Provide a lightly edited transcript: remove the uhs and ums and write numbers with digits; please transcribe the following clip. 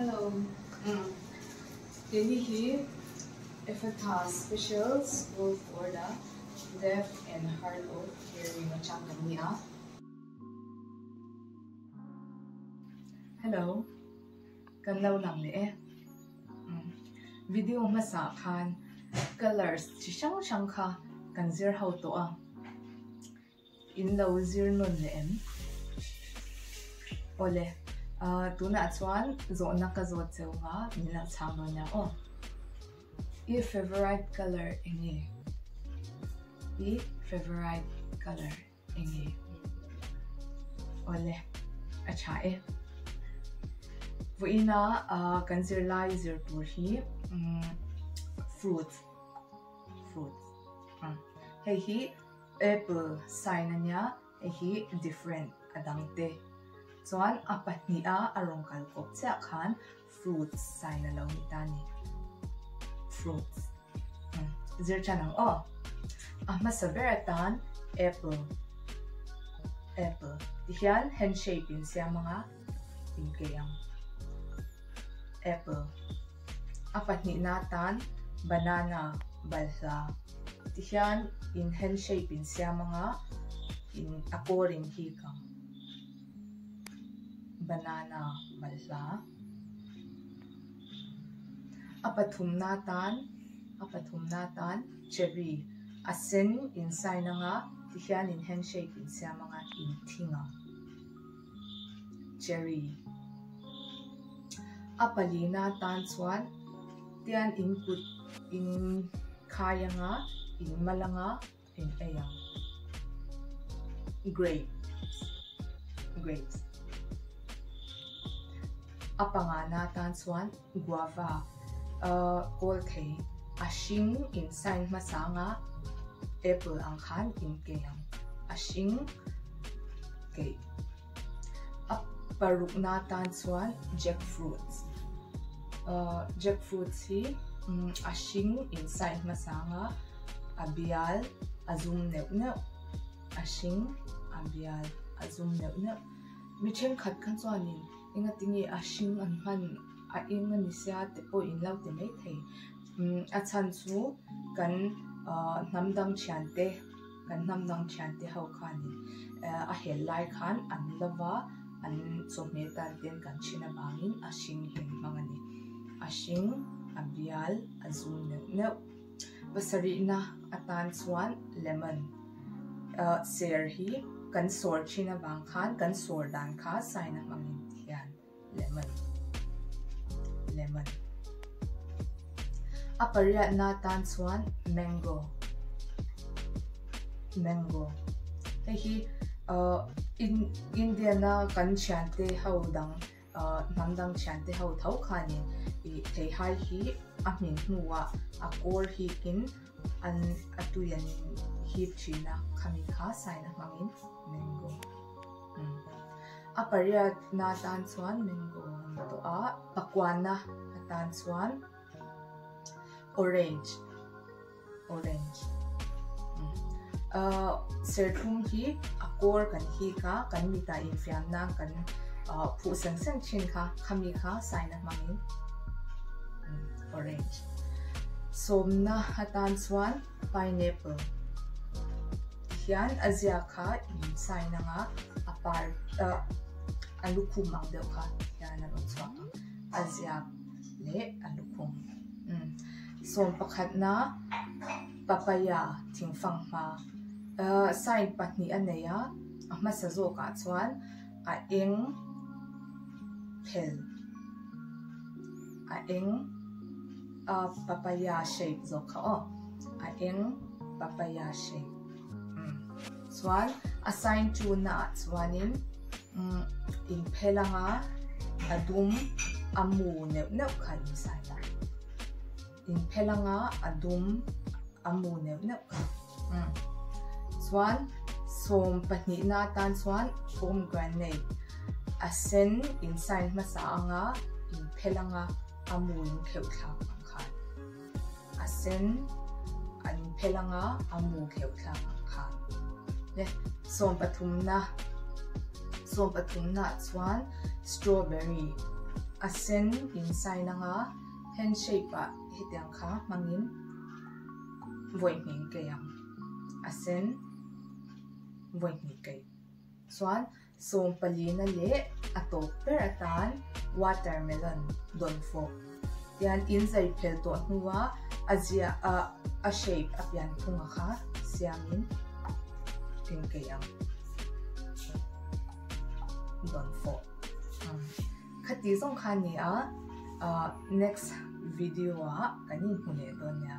Hello. Keini hi Ephatha Special School for the Deaf and Hard of Hearing atang kan ni a. Hello. Kan lo lang leh e. Video hmasa khan colours chi hrang hrang kha kan zir ho tawh a. In lo zir nawn leh em? Awle, tunah chuan zawhna ka zawt cheu nga min lo chhang dawn nia aw. I favourite colour eng nge? I favourite colour eng nge? Awle, a tha e. Vawiina kan zirlai zir tur hi fruits, fruits, hei hi Apple sign a nia, hei hi different a dang te. Chuan a pahniha a rawn kal kawp chiah khan fruits sign a lo ni ta a ni. Fruits. Zir tan ang aw. A hmasa ber atan apple. Apple. Tihian hand shape in siam anga in kei ang. Apple. A pahnihna atan banana balhla tihian in hand shape in siam anga in a kawr in hik ang banana balhla a pathumna atan a pathumna atan cherry a sen in sign anga tihian in hand shape in siam anga in thing ang. Cherry. A palina tan chuan tian in kut in khai anga in mal anga in ei ang. Grapes. Grapes. A pangana tan chuan guava ahh kawl thei a hring in sign hmasa anga apple ang khan in kei ang a hring keih a paruk na tan chuan jackfruits ahh jackfruits hi a hring in sign hmasa anga a bial a zum neuh neuh a hring a bial a zum neuh neuh mi thenkhat kha chuanin. Engatinge a hring an hman a eng a ni sia te pawh in lo ti mai thei. Umm a chhan chu kan ahh hnam dang thiante kan hnam dang thiante ho khanin eh a hel lai khan an lo va an chawhmeh tan ten kan thin avangin a hring hi an hmang a ni. A hring a bial a zum neuh neuh. Pasarihna atan chuan lemon ah ser hi kan sawr thin avang khan kan sawr dan kha sign a hmangin hian lemon lemon a pariatna atan chuan mango mango hei hi ah Indian a kan thiante ho dang. Hnam dang thiante ho tho khanin ih theihai hi a hmin hnuah a kawr hikin an a tui an hip thin a, khami kha sign a hmangin mango a pariat na tan chuan mango a ni tawh a, pakuana atan chuan orange. Orange Ahh serthlum hi a kawr kan hik a kan mitah infiamna kan ahh phuh seng seng thin kha khami kha sign a hmangin orange sawmna atan chuan pineapple hian a ziak kha in sign anga a par ah a lukhum ang deuh kha hian a rawn chhuak ang a ziak leh a lukhum. Sawm pakhatna papaya thingfang hma ahh sign pahnih a nei a a hmasa zawkah chuan a eng phel a eng a papaya shape zawk kha aw a eng papaya shape umm chuan a sign two naah chuanin umm inphel anga a dum a mu neuh neuh kha in sign a. Inphel anga a dum a mu neuh neuh kha umm chuan sawm pahnihna atan chuan pomegranate a sen in sign hmasa anga inphel anga a mu in kheuh thlak ang khan a sen an phel anga a mu kheuh thlak ang khan le sawm pathumna sawm pathumna ah chuan strawberry. A sen in sign anga hand shape ah hetiang kha hmangin vawi hnih keih ang. A sen vawi hnih keih. Chuan sawmpalina leh a tawp ber atan watermelon dawnfawk hian in zai phel tawh hnua a ziah ah a shape a pian phunga kha siamin in keih ang dawnfawk. Khati zawng kha a ni a, next video ah kan inhmu leh dawn nia.